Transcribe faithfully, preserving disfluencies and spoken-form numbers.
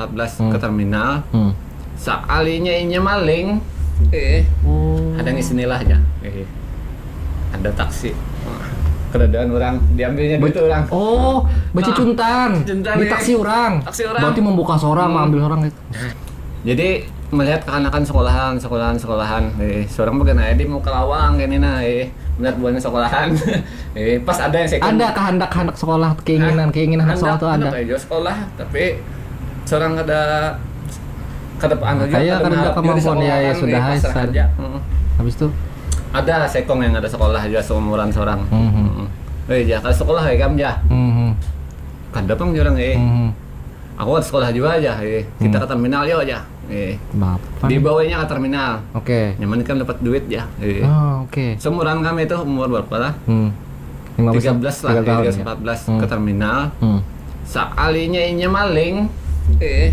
empat belas hmm. ke terminal. Hmm. Sakalinya inya maling, eh, oh. Ada ngisi lah aja. Eh. Ada taksi. Wah, keadaan orang diambilnya duit orang. Oh, baca nah, cuntan. Cuntan di ya. Taksi orang. Taksi orang. Berarti membuka seorang, hmm. Mengambil orang gitu. Jadi melihat kekanakan sekolahan, sekolahan, sekolahan. Eh, seorang bagian aja di muka lawang kayak ini nah. Eh, melihat buahnya sekolahan. Eh, pas ada yang second. Ada kehendak-kehendak sekolah, keinginan, nah, keinginan sekolah tuh ada. Kayak sekolah, tapi seorang kada kada anu juga, kayak kada kada kemampuan ya, ya sudah aja. Habis itu ada sekong yang ada sekolah juga seumuran seorang. Mm-hmm. Eh, ya kalau sekolah ya kam ya. Mm-hmm. Kada pang jurang eh. Mm-hmm. Aku ada sekolah juga aja eh. Kita hmm. Ke terminal yo aja. Eh. Bapak. Dibawanya ke terminal. Oke. Okay. Nyaman kan dapat duit ya. Eh. Oh, oke. Okay. Seumuran kami itu umur berapa lah? Hmm. Tiga belas lah, tiga belas, empat belas hmm. Ke terminal. Hmm. Sakalinya inya maling, eh,